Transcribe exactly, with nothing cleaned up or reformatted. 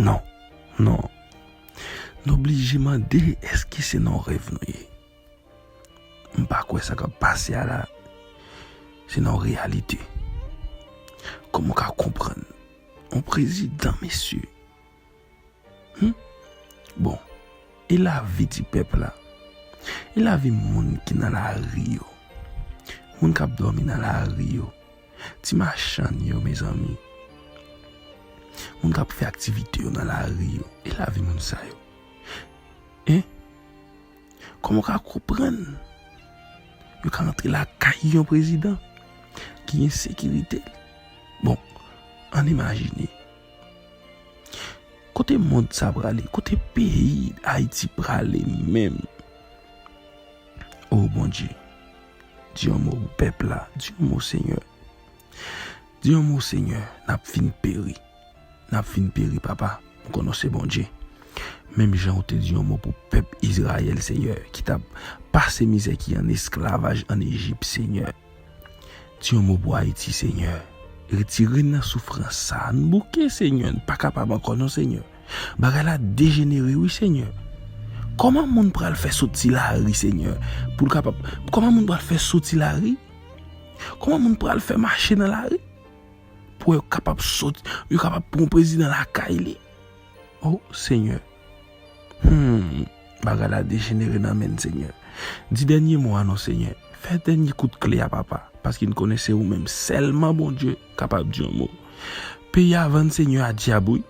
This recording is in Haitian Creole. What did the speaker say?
Non, non. Nou oblije mande, èske se nan yon rèv nou ye? M pa kwè sa k ap pase a la, se nan yon reyalite. Kòman w ka konprann? Yon prezidan, mesye. Hmm? Bon, e lavi ti pèp la? E lavi moun ki nan lari yo? Moun k ap dòmi nan lari yo? Ti machann yo, mezanmi. Moun k ap fè aktivite yo nan lari yo. E lavi moun sa yo? Hein? Kòman w ka konprann yo ka antre lakay yon prezidan ki gen sekirite l? Bon, ann imajine. Kote mond sa prale? Kote peyi Ayiti prale menm? O Bondye, di yon mo pou pèp la. Di yon mo, Senyè. Di yon mo, Senyè. N ap fin peri. N ap fin peri, Papa. M konnen w se Bondye. Menm jan w te di yon mo pou pèp Izrayèl, Senyè, ki t ap pase mizè, ki an esklavaj ann Ejip, Senyè. Di yon mo pou Ayiti, Senyè. Retire n nan soufrans sa a. N bouke, Senyè. N pa kapab ankò, non, Senyè. Bagay la dejenere, wi, Senyè. Kòman moun pral fè soti lari, Senyè? Pou l kapab, kòman moun pral fè soti lari? Kòman moun pral fè mache nan lari? Pou yo kapab soti, yo kapab pran prezidan lakay li. O, Senyè. Hmm, bagay la dejenere nan men n, Senyè. Di dènye mo a non, Senyè. Fè dènye kout kle a, Papa, paske n konnen se ou menm sèlman, Bondye, kapab di yon mo. Peyi a vann, Senyè, a dyab, wi.